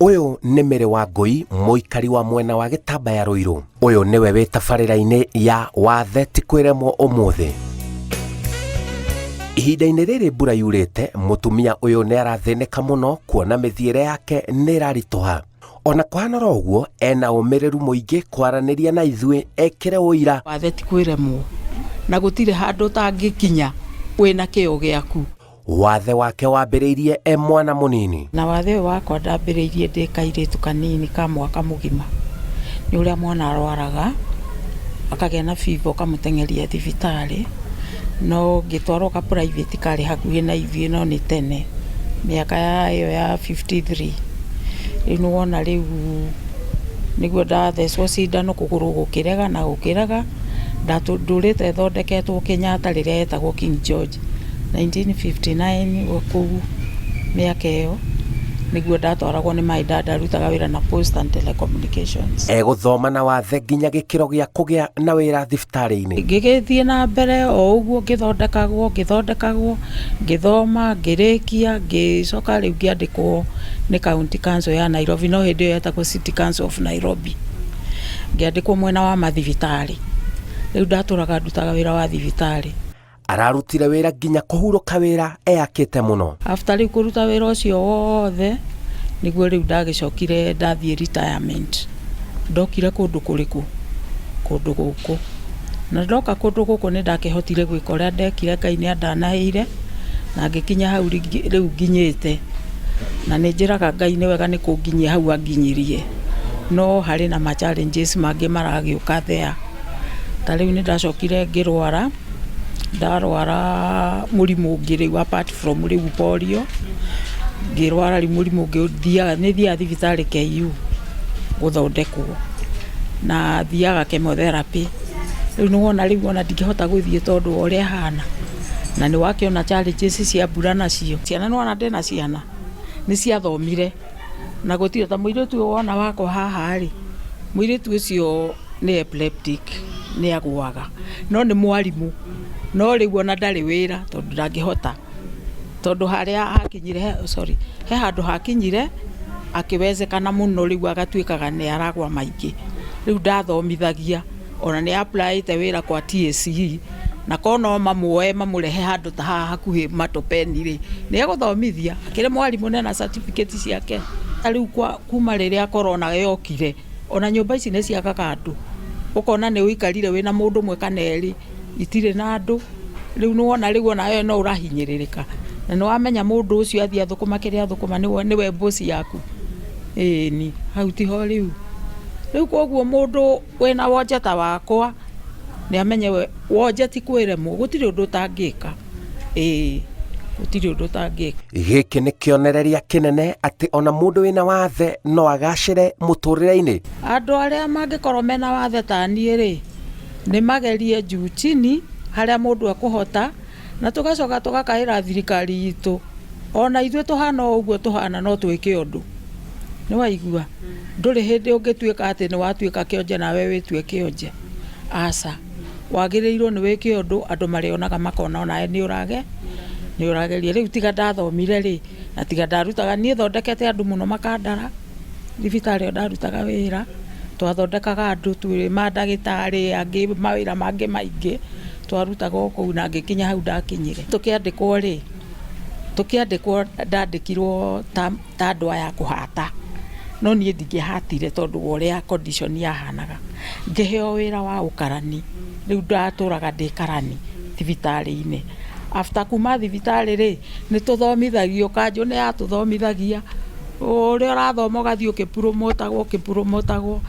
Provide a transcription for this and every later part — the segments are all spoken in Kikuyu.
Ũyũ nĩ Mary Wangũi, mũikari wa mwena wa Gĩtambaya Rũirũ. Ũyũ nĩwe wĩ tabarĩra-inĩ ya Wathe ti kwĩremwo ũmũthĩ. Ihinda-inĩ rĩrĩ mbura yurĩte, mũtumia ũyũ nĩ arathĩnĩka mũno kuona mĩthiĩre yake nĩ ĩraritũha. Ona kũhana oro ũguo, ena ũmĩrĩru mũingĩ kwaranĩria na ithuĩ ekĩre ũira. Wathe ti kwĩremwo na gũtirĩ handũ ũtangĩkinya wĩna kĩo gĩaku. Wathe wake wambĩrĩirie e mwana mũnini. Na wathe ũyũ wakwa ndambĩrĩirie ndĩ kairĩtu kanini ka mwaka mũgima. Nĩ ũrĩa mwana arwaraga, akagĩa na fever ũkamũteng'eria thibitarĩ, no ngĩtwarwo ka private karĩ hakuhĩ na ithuĩ no nĩ tene, mĩaka ĩyo ya 53. Rĩu nĩ wona rĩu nĩguo ndathecwo cindano kũgũrũ gũkĩrega na gũkĩrega, ndũrĩte thondeketwo Kenyatta rĩrĩa yetagwo King George. 1959 kũu mĩaka ĩyo nĩguo ndatwaragwo nĩ my dad arutaga wĩra na Post and Telecommunications. Egũthoma na wathe nginya gĩkĩro gĩa kũgĩa na wĩra thibitarĩ-inĩ. Ngĩgĩthiĩ na mbere o ũguo ngĩthondekagwo ngĩthondekagwo ngĩthoma ngĩrĩkia ngĩcoka rĩu ngĩandĩkwo nĩ County Council ya Nairobi no hĩndĩ ĩyo yetagwo City Council of Nairobi. Ngĩandĩkwo mwena wa mathibitarĩ. Rĩu ndatũraga ndutaga wĩra wa thibitarĩ. Ararutire wĩra nginya kũhurũka wĩra eyakĩte mũno. After rĩu kũruta wĩra ũcio wothe nĩguo rĩu ndagĩcokire ndathiĩ retirement. Ndokire kũndũ kũrĩkũ? Kũndũ gũkũ. Na ndoka kũndũ gũkũ nĩ ndakĩhotire gwĩka ũrĩa ndekire, Ngai nĩ andanahĩire na ngĩkinya hau rĩu nginyĩte. Na nĩ njĩraga Ngai nĩ wega nĩ kũnginyia hau anginyirie. No harĩ na ma challenges mangĩ maragĩũka there. Ta rĩu nĩ ndacokire ngĩrwara. Ndarwara mũrimũ ũngĩ rĩu apart from rĩu polio, ngĩrwara rĩu mũrimũ ũngĩ thiaga, nĩ thiaga thibitarĩ KU gũthondekwo, na thiaga chemotherapy. Rĩu nĩ wona rĩu ona ndingĩhota gũthiĩ tondũ wa ũrĩa hana, na nĩ wakĩona challenges cia mbura nacio. Ciana nĩ wona ndĩna ciana, nĩ ciathomire na gũtirĩ, ta mũirĩtu ũyũ wona wakwa haha rĩ, mũirĩtu ũcio nĩ epileptic nĩ agũaga no nĩ mwarimũ no rĩu ona ndarĩ wĩra tondũ ndangĩhota tondũ harĩa hakinyire sorry he handũ hakinyire akĩwezekana mũno rĩu agatuĩkaga nĩ aragwa maingĩ rĩu ndathomithagia ona nĩ apply ĩte wĩra kwa TSC na korwo no mamuoe mamũrehe handũ ta haha hakuhĩ Matopeni rĩ nĩ egũthomithia akĩrĩ mwarimũ na ena certificate ciake. Rĩu kuma rĩrĩa corona yokire Ona nyũmba ici nĩ ciagaga andũ, ũkona nĩ ũikarire wĩna mũndũ ũmwe kana erĩ, itirĩ na andũ, rĩu nĩ wona rĩu onawe no ũrahinyĩrĩrĩka, na nĩ wamenya mũndũ ũcio athiĩ athũkũma kĩrĩa athũkũma nĩwe boss yaku, ĩni hau tiho rĩu. Rĩu koguo mũndũ wĩna wonje ta wakwa, nĩ amenye we wonje ti kwĩremwo, gũtirĩ ũndũ ũtangĩka. Ĩĩ gũtirĩ ũndũ ũtangĩka. Gĩkĩ nĩ kĩonereria kĩnene atĩ ona mũndũ wĩna wathe no agacĩre mũtũrĩre-inĩ. Andũ arĩa mangĩkorwo mena wathe ta niĩ rĩ, nĩ magerie juu chini harĩa mũndũ ekũhota, na tũgacoka tũgakaĩra thirikari itũ, ona ithuĩ tũhana o ũguo tũhana no twĩke ũndũ. Nĩ waigua? Ndũrĩ hĩndĩ ũngĩtuĩka atĩ nĩ watuĩka kĩonje nawe wĩtue kĩonje, aca. Wagĩrĩirwo nĩ wĩke ũndũ andũ marĩonaga makona onawe nĩ ũrage, nĩ ũrageria. Rĩu tiga ndathomire rĩ, na tiga ndarutaga, niĩ thondekete andũ mũno makandara, thibitarĩ ĩyo ndarutaga wĩra, twathondekaga andũ twĩ mandagĩtarĩ angĩ mawĩra mangĩ maingĩ, twarutaga o kũu na ngĩkinya hau ndakinyire. Tũkĩandĩkwo rĩ, tũkĩandĩkwo ndandĩkirwo ta ta andũ aya a kũhata, no niĩ ndingĩahatire tondũ wa ũrĩa condition yahanaga. Ngĩheo wĩra wa ũkarani, rĩu ndatũraga ndĩ karani thibitarĩ-inĩ. After kuma thibitarĩ rĩ, nĩ tũthomithagio, kanjũ nĩ yatũthomithagia, ũrĩa ũrathoma ũgathiĩ ũkĩ promote agwo ũkĩ promote agwo,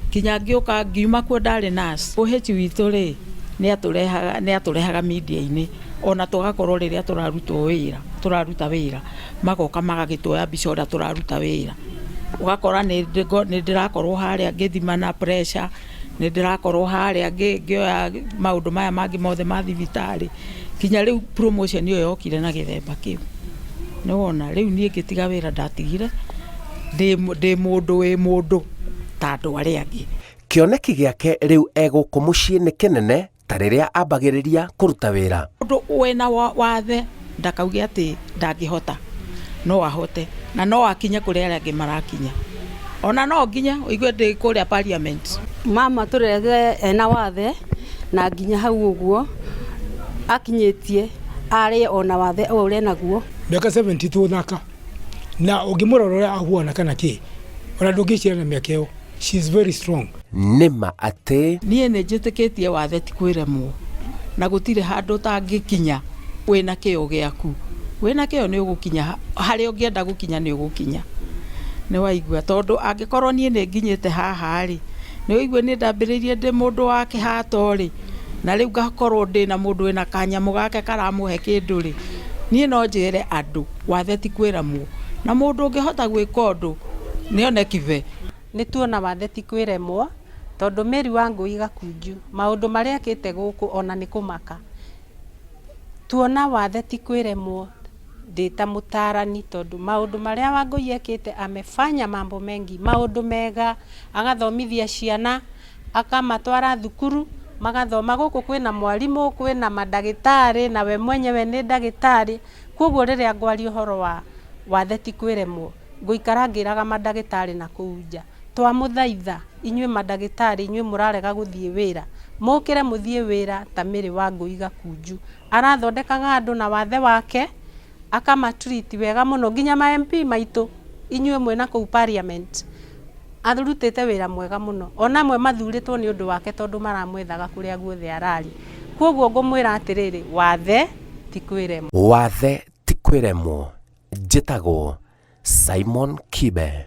nginya ngĩũka ngiuma kuo ndarĩ nurse. OH witũ rĩ, nĩ atũrehaga media -inĩ, ona tũgakorwo rĩrĩa tũrarutwo wĩra, tũraruta wĩra. Magoka magagĩtuoya mbica ũrĩa tũraruta wĩra. Ũgakora nĩ ndĩrakorwo harĩa ngĩthima na pressure, nĩ ndĩrakorwo harĩa ngĩoya maũndũ maya mangĩ mothe ma thibitarĩ, nginya rĩu promotion ĩyo yokire na gĩthemba kĩu. Nĩ wona, rĩu niĩ ngĩtiga wĩra ndatigire ndĩ mũndũ wĩ mũndũ ta andũ arĩa angĩ. Kĩoneki gĩake rĩu e gũkũ mũciĩ nĩ kĩnene ta rĩrĩa ambagĩrĩria kũruta wĩra. Mũndũ wĩna wathe ndakauge atĩ ndangĩhota, no ahote na no akinye kũrĩa arĩa angĩ marakinya. Ona no nginya ũigue ndĩ kũrĩa parliament. Mama tũrerete ena wathe na nginya hau ũguo akinyĩtie arĩ ona wathe o ũrĩa naguo. Mĩaka 72 thaka na ũngĩmũrora ũrĩa ahuana kana kĩ ona ndũngĩciara na mĩaka ĩyo. She is very strong. Nĩ ma atĩ Niĩ nĩ njĩtĩkĩtie wathe ti kwĩremwo na gũtirĩ handũ ũtangĩkinya wĩna kĩo gĩaku. Wĩna kĩo nĩ ũgũkinya harĩa ũngĩenda gũkinya nĩ ũgũkinya. Nĩ waigua tondũ angĩkorwo niĩ nĩ nginyĩte haha rĩ, nĩ ũigue niĩ ndambĩrĩirie ndĩ mũndũ wa kĩhato rĩ, na rĩu ngakorwo ndĩna mũndũ wĩna kanyamũ gake karamũhe kĩndũ rĩ, niĩ no njĩre andũ wathe ti kwĩremwo. Na mũndũ ũngĩhota gwĩka ũndũ nĩ one kibe. Nĩ tuona wathe ti kwĩremwo tondũ Mary Wangũi Gakunju maũndũ marĩa ekĩte gũkũ ona nĩ kũmaka. Tuona wathe ti kwĩremwo ndĩ ta mũtarani tondũ maũndũ marĩa Wangũi ekĩte amefanya mambo mengi, maũndũ mega, agathomithia ciana, akamatwara thukuru, magathoma. Gũkũ kwĩna mwarimũ, kwĩna mandagĩtarĩ, na we mwenyewe nĩ ndagĩtarĩ. Koguo rĩrĩa ngwaria ũhoro wa wathe ti kwĩremwo, ngũikara ngĩraga mandagĩtarĩ na kũu nja. Twamũthaitha inyuĩ mandagĩtarĩ, inyuĩ mũrarega gũthiĩ wĩra, mũkĩre mũthiĩ wĩra ta Mary Wangũi Gakunju. Arathondekaga andũ na wathe wake, akamatreat wega mũno, nginya ma MP maitũ, inyuĩ mwĩna kũu parliament. Arutĩte wĩra mwega mũno. Ona amwe mathurĩtwo nĩ ũndũ wake tondũ maramwethaga kũrĩa guothe ararĩ. Koguo ngũmwĩra atĩrĩrĩ, wathe ti kwĩremwo. Wathe ti kwĩremwo. Njĩtagwo Simon Kibe.